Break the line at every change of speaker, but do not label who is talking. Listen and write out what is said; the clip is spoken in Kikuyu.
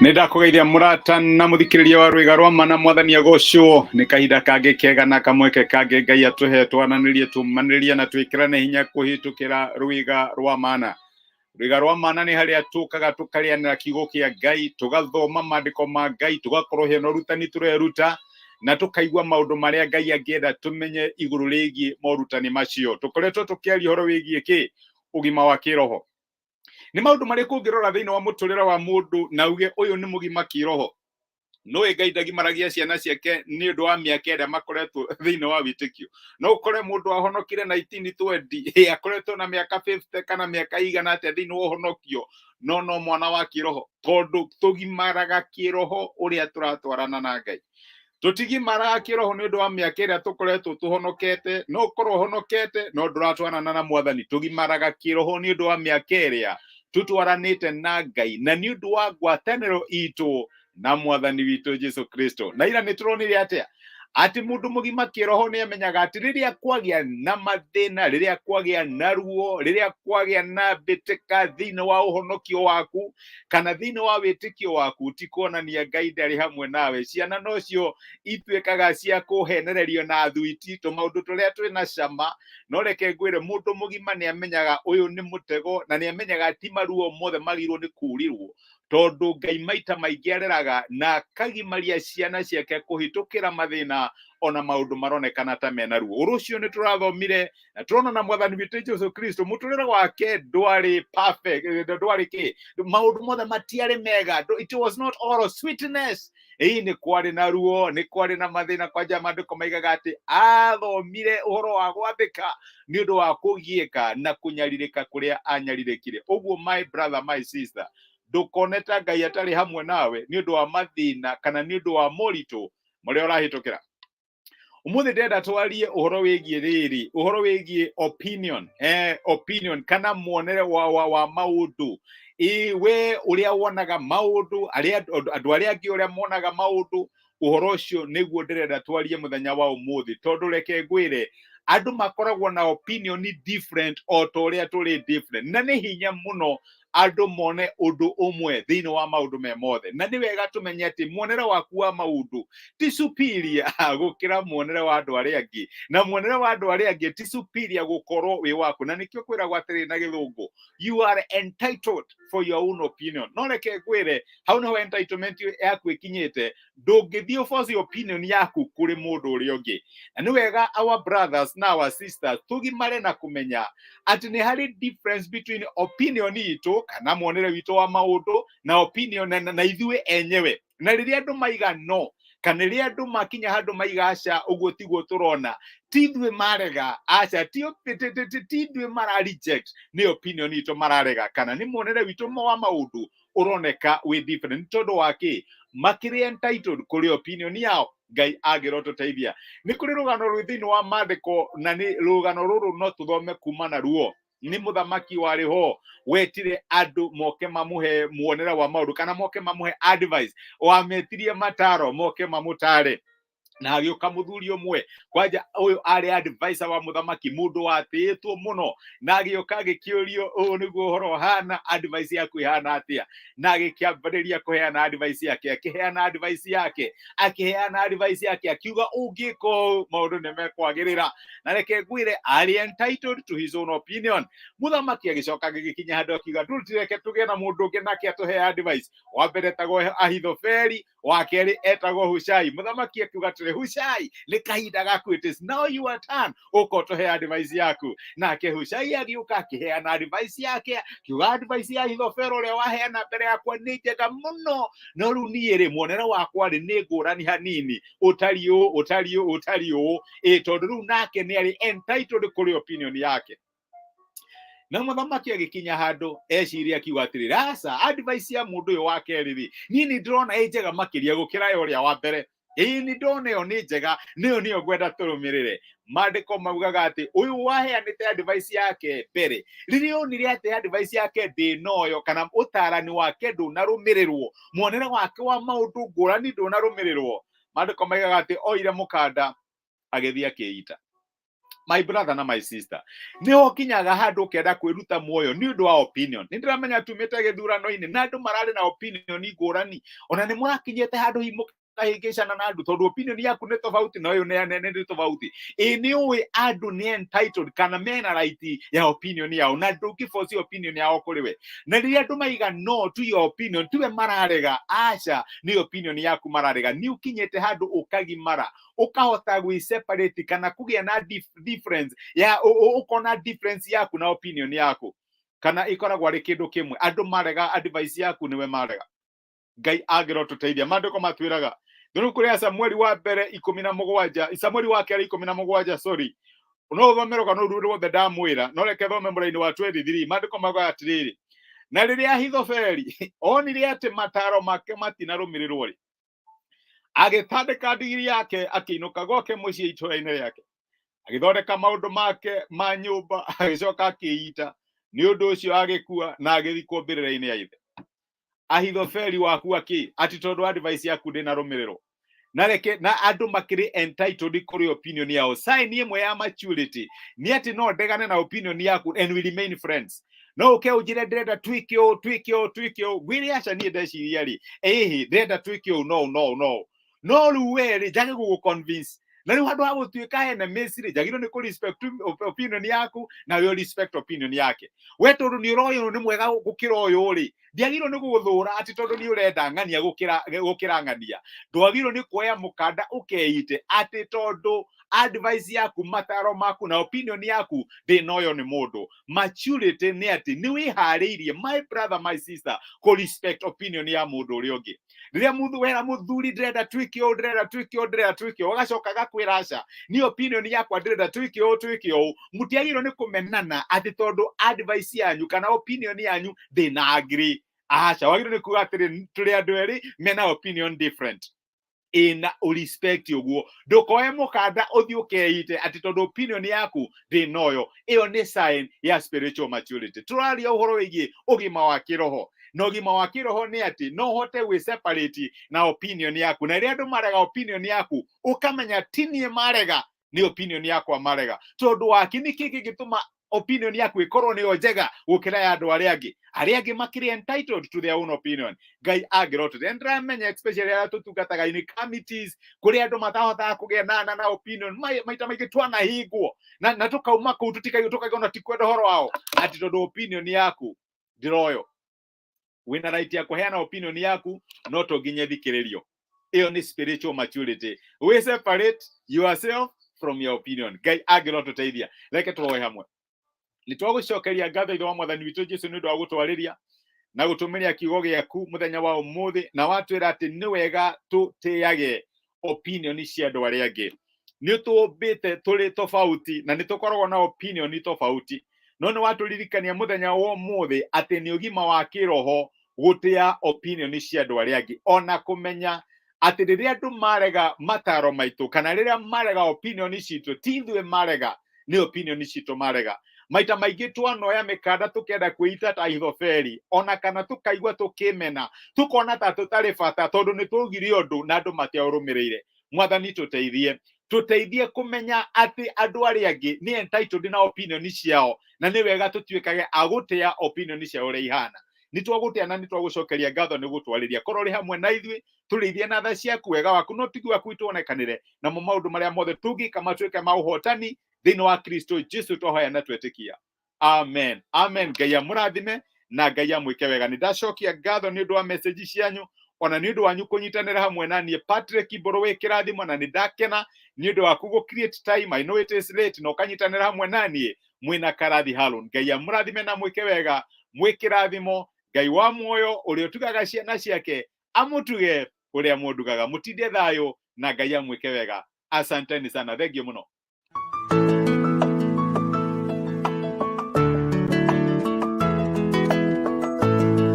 Nĩ ndakũgeithia mũrata na mũthikĩrĩria wa rwĩga rwa mana. Mwathani agocwo. Nĩ kahinda kangĩ kega na kamweke kangĩ Ngai atũhe twananĩrie, tũmanĩrie na twĩkĩrane hinya kũhĩtũkĩra rwĩga rwa mana. Rwĩga rwa mana nĩ harĩa tũkaga tũkarĩanĩra kiugo kĩa Ngai, tũgathoma maandĩko ma Ngai, tũgakorwo hena ũrutani tũreruta na tũkaigua maũndũ marĩa Ngai angĩenda tũmenye igũrũ rĩgiĩ morutani macio. Tũkoretwo tũkĩaria ũhoro wĩgiĩ kĩ? Ũgima wa kĩroho. Nĩ maũndũ marĩkũ ũngĩrora thĩinĩ wa mũtũrĩre wa mũndũ na uge ũyũ nĩ mũgima kĩroho? Nũĩ Ngai ndagimaragia ciana ciake nĩ ũndũ wa mĩaka ĩrĩa makoretwo thĩinĩ wa wĩtĩkio. No ũkore mũndũ ahonokire 1920, ĩ akoretwo na mĩaka 50 kana mĩaka igana atĩa thĩinĩ wa ũhonokio, no no mwana wa kĩroho, tondũ tũgimaraga kĩroho ũrĩa tũratwarana na Ngai. Tũtigimaraga kĩroho nĩ ũndũ wa mĩaka ĩrĩa tũkoretwo tũhonokete. No ũkorwo ũhonokete no ndũratwarana na Mwathani. Tũgimaraga kĩroho nĩ ũndũ wa mĩaka ĩrĩa tũtwaranĩte na Ngai na nĩ ũndũ wa ngwatanĩro itũ na Mwathani witũ Jesu Kristo. Na ira nĩ tũronire atĩa? Atĩ mũndũ mũgima kĩroho nĩ amenyaga atĩ rĩrĩa kwagĩa na mathĩna, rĩrĩa kwagĩa na ruo, rĩrĩa kwagĩa na mbĩtĩka thĩinĩ wa ũhonokio waku kana thĩinĩ wa wĩtĩkio waku, ti kuonania Ngai ndarĩ hamwe nawe. Ciana nocio ituĩkaga cia kũhenererio na thuiti, tũmaũndũ tũrĩa twĩna cama. No reke ngwĩre, mũndũ mũgima nĩ amenyaga ũyũ nĩ mũtego, na nĩ amenyaga ti maruo mothe magĩrĩirwo nĩ kũũrĩrwo, tondũ Ngai maita maingĩ areraga na akagimaria ciana ciake kũhĩtũkĩra mathĩna ona maũndũ maronekana ta mena ruo. Ũndũ ũcio nĩ tũrathomire na tũrona na Mwathani witũ Jesu Kristo mũtũrĩre wake ndwarĩ perfect, ndwarĩ kĩ, maũndũ mothe matiarĩ mega. It was not all sweetness. Ĩĩ, nĩ kwarĩ na ruo, nĩ kwarĩ na mathĩna. Kwanja maandĩko maigaga atĩ athomire ũhoro wa gwathĩka nĩ ũndũ wa kũgiĩka na kũnyarirĩka kũrĩa anyarirĩkire. Ũguo, my brother, my sister, ndũkone ta Ngai atarĩ hamwe nawe nĩ ũndũ wa mathĩna kana nĩ ũndũ wa moritũ marĩa ũrahĩtũkĩra. Ũmũthĩ ndĩrenda twarie ũhoro wĩgiĩ rĩrĩ, ũhoro wĩgiĩ opinion, opinion kana muonere wa maũndũ. Ĩ we ũrĩa wonaga maũndũ, arĩa andũ arĩa angĩ ũrĩa monaga maũndũ, ũhoro ũcio nĩguo ndĩrenda twarie mũthenya wa ũmũthĩ. Tondũ reke ngwĩre, andũ makoragwo na opinion different o ta ũrĩa tũrĩ different, na nĩ hinya mũno andũ mone ũndũ ũmwe thĩinĩ wa maũndũ me mothe. Na nĩ wega tũmenye atĩ muonere waku wa maũndũ ti superior gũkĩra muonere wa andũ arĩa angĩ, na muonere wa andũ arĩa angĩ ti superior gũkorwo wĩ waku. Na nĩkĩo kwĩragwo atĩrĩ na Gĩthũngũ, "You are entitled for your own opinion." No reke ngwĩre, hau niho entitlement yaku ĩkinyĩte. Ndũngĩthiĩ ũforce opinion yaku kũrĩ mũndũ ũrĩa ũngĩ. Na nĩ wega, our brothers na our sisters, tũgimare na kũmenya atĩ nĩ harĩ difference between opinion itũ kana muonere witũ wa maũndũ na opinion na ithuĩ enyewe. Na rĩrĩa andũ maiga no, kana rĩrĩa andũ makinya handũ maiga aca, ũguo tiguo tũrona, ti ithuĩ marega aca, ti ithuĩ mara reject, nĩ opinion itũ mararega kana nĩ muonere witũ wa maũndũ ũroneka wĩ different. Nĩ tondũ wa kĩ? Makĩrĩ entitled kũrĩ opinion yao. Ngai angĩrotũteithia. Nĩ kũrĩ rũgano rwĩ thĩinĩ wa maandĩko, na nĩ rũgano rũrũ no tũthome kuma na ruo. Nĩ mũthamaki warĩ ho wetire andũ moke mamũhe muonere wa maũndũ kana moke mamũhe advice, wametirie mataro moke mamũtare. Na agĩũka mũthuri ũmwe, kwanja ũyũ arĩ advisor wa mũthamaki, mũndũ watĩĩtwo mũno. Na agĩũka agĩkĩũrio, "Ũũ nĩguo ũhoro ũhana, advice yaku ĩhana atĩa?" Na agĩkĩambĩrĩria kũheana advice yake, akĩheana advice yake, akĩheana advice yake, akiuga ũngĩka ũũ maũndũ nĩ mekwagĩrĩra. Na reke ngwĩre, arĩ entitled to his own opinion. Mũthamaki agĩcoka agĩgĩkinya handũ akiuga, "Tũtireke tũgĩe na mũndũ ũngĩ nake atũhe advice." Wa mbere etagwo Ahithofeli, wa kerĩ etagwo Hushai. Mũthamaki akiuga atĩrĩ, "Hushai, nĩ kahinda gaku, it is now your turn, ũka ũtũhe advice yaku." Nake Hushai agĩũka akĩheana advice yake, akiuga, "Advice ya Ahithofeli ũrĩa waheana mbere yakwa nĩ njega mũno, no rĩu niĩ rĩ, muonere wakwa rĩ, nĩ ngũrani hanini, ũtariĩ ũũ, ũtariĩ ũũ, ũtariĩ ũũ." Ĩ tondũ rĩu nake nĩ arĩ entitled kũrĩ opinion yake. Na mũthamaki agĩkinya handũ eciria, akiuga atĩrĩrĩ, "Aca, advice ya mũndũ ũyũ wa kerĩ rĩ, niĩ nĩ ndĩrona ĩ njega makĩria gũkĩra ya ũrĩa wa mbere. Ĩĩ, nĩ ndona ĩyo nĩ njega, nĩyo nĩyo ngwenda tũrũmĩrĩre." Maandĩko maugaga atĩ ũyũ waheanĩte advice yake mbere, rĩrĩa onire atĩ advice yake ndĩnoyo kana ũtarani wake ndũnarũmĩrĩrwo, muonere wake wa maũndũ ngũrani ndũnarũmĩrĩrwo, maandĩko maigaga atĩ oire mũkanda agĩthiĩ akĩita. My brother na my sister, nĩho kinyaga handũ ũkenda kwĩruta muoyo nĩ ũndũ wa opinion. Nĩ ndĩramenya tumĩte gĩthurano-inĩ na andũ mararĩ na opinion ngũrani, ona nĩ mũrakinyĩte handũ hihi mũkahĩngĩcana na andũ tondũ opinion yaku nĩ tofauti na ũyũ nĩ tofauti. Ĩ nĩ ũĩ andũ nĩ entitled kana mena right ya opinion yao, na ndũngĩforce opinion yao kũrĩ we. Na rĩrĩa andũ maiga no to your opinion, tiwe mararega, aca, nĩ opinion yaku mararega. Nĩ ũkinyĩte handũ ũkagimara, ũkahota gwĩ separate kana kũgĩa na difference ya ũkona difference yaku na opinion yaku, kana ĩkoragwo arĩ kĩndũ kĩmwe. Andũ marega advice yaku, nĩwe marega. Ngai angĩrotũteithia. Maandĩko matwĩraga thĩinĩ kũrĩa Samueli wa mbere 17, Samueli wa kerĩ 17, sorry, no ũthome rũgano rũu ruothe ndamwĩra, no reke thome mũraini wa 23. Maandĩko maugaga atĩrĩrĩ, na rĩrĩa Ahithofeli onire atĩ mataro make matinarũmĩrĩrwo rĩ, agĩtandĩka ndigiri yake, akĩinũka gwake mũciĩ itũũra-inĩ rĩake, agĩthondeka maũndũ make ma nyũmba, agĩcoka akĩĩita. Nĩ ũndũ ũcio agĩkua na agĩthikwo mbĩrĩra-inĩ ya ithe. Ahithofeli waku akĩ atĩ tondũ advice yaku ndĩnarũmĩrĩrwo. Na reke na andũ makĩrĩ entitled kũrĩ opinion yao. Sign ĩmwe ya maturity nĩ atĩ no ndegane na opinion yaku and we remain friends. No ũke ũnjĩre ndĩrenda twĩke ũũ, twĩke ũũ, twĩke ũũ, ngwĩre aca, niĩ ndeciria rĩ, ĩhĩ, ndĩrenda twĩke ũũ, no no no no rĩu we rĩ, njage gũgũ convince. Na rĩu handũ ha gũtuĩka enemies rĩ, njagĩrĩirwo nĩ kũ respect opinion yaku na we respect opinion yake. We tondũ nĩ ũroĩ ũyũ nĩ mwega gũkĩra ũyũ rĩ, ndiagĩrĩirwo nĩ gũgũthũra atĩ tondũ nĩ ũrenda ng'ania gũkĩra ng'ania. Ndwagĩrĩirwo nĩ kuoya mũkanda ũkeite atĩ tondũ advice yaku, mataro maku na opinion yaku ndĩnoyo nĩ mũndũ. Maturity nĩ atĩ nĩ wĩharĩirie, my brother, my sister, kũ respect opinion ya mũndũ ũrĩa ũngĩ. Rĩrĩa mũndũ wera mũthuri, ndĩrenda twĩke ũũ, ndĩrenda twĩke ũũ, ndĩrenda twĩke ũũ, agacoka agakwĩra aca, niĩ opinion yakwa ndĩrenda twĩke ũũ, twĩke ũũ, mũtiagĩrĩirwo nĩ kũmenana atĩ tondũ advice yanyu kana opinion yanyu ndĩna agree. Aca, wagĩrĩirwo nĩ kuga atĩrĩ, tũrĩ andũ erĩ mena opinion different, ĩna ũrespect ũguo. Ndũkoe mũkanda ũthiĩ ũkeite atĩ tondũ opinion yaku ndĩnoyo. Ĩyo nĩ sign ya spiritual maturity. Tũraria ũhoro wĩgiĩ ũgima wa kĩroho, na ũgima wa kĩroho nĩ atĩ no ũhote gwĩ separate na opinion yaku, na rĩrĩa andũ marega opinion yaku, ũkamenya ti niĩ marega, nĩ opinion yakwa marega. Tondũ waki nĩ kĩ kĩngĩtũma opinion yaku ĩkorwo nĩyo njega gũkĩra ya andũ arĩa angĩ? Arĩa angĩ makĩrĩ entitled to their own opinion. Ngai angĩrotete. Ndĩramenya especially arĩa tũtungataga in committees, kũrĩa andũ matahotaga kũgĩa na opinion, maita maingĩ twanahingwo na tũkauma kũu, tũtikaigua, tũkaigua ona tikwenda ũhoro wao atĩ tondũ opinion yaku ndĩroyo. Wĩna right ya kũheana opinion yaku, no to nginya ĩthikĩrĩrio. Ĩyo nĩ spiritual maturity, we separate yourself from your opinion. Ngai angĩrotũteithia. Reke tũhoe hamwe. Nĩ twagũcokeria ngatho, Ithe wa Mwathani witũ Jesu, nĩ ũndũ wa gũtwarĩria na gũtũmĩria kiugo gĩaku mũthenya wa ũmũthĩ, na watwĩra atĩ nĩ wega tũtĩage opinion cia andũ arĩa angĩ. Nĩ tũmbĩte tũrĩ tofauti na nĩ tũkoragwo na opinion tofauti, no nĩ watũririkania mũthenya wa ũmũthĩ atĩ nĩ ũgima wa kĩroho gũtĩa opinion cia andũ arĩa angĩ, ona kũmenya atĩ rĩrĩa andũ marega mataro maitũ kana rĩrĩa marega opinion citũ, ti ithuĩ marega, nĩ opinion citũ marega. Maita maingĩ twanoya mĩkanda tũkenda kwĩita ta Ahithofeli, ona kana tũkaigua tũkĩmena, tũkona ta tũtarĩ bata tondũ nĩ twaugire ũndũ na andũ matiaũrũmĩrĩire. Mwathani, tũteithie, tũteithie kũmenya atĩ andũ arĩa angĩ nĩ entitled na opinion ciao, na nĩ wega tũtuĩkage a gũtĩa opinion ciao ũrĩa ihana. Nĩ twagũtĩa na nĩ twagũcokeria ngatho nĩ gũtwarĩria. Korwo ũrĩ hamwe na ithuĩ, tũrĩithie na tha ciaku, wega waku no tigi waku ituonekanĩre, namo maũndũ marĩa mothe tũngĩka matuĩke ma ũhotani thĩinĩ wa Kristo Jesu. Twahoya na twetĩkia, amen, amen. Ngai amũrathime na Ngai amwĩke wega. Nĩ ndacokia ngatho nĩ ũndũ wa message cianyu, ona nĩ ũndũ wanyu kũnyitanĩra hamwe na niĩ. Patrick Mbũrũ, wĩ kĩrathimo, na nĩ ndakena nĩ ũndũ waku gũ create time. I know it is late, na ũkanyitanĩra hamwe na niĩ mwĩna Karathi Harun. Ngai amũrathime na mwĩke wega, mwĩ kĩrathimo. Ngai wa muoyo ũrĩa ũtugaga ciana ciake amũtuge ũrĩa mũndugaga. Mũtinde thayũ na Ngai amwĩke wega. Asanteni sana, thank you mũno.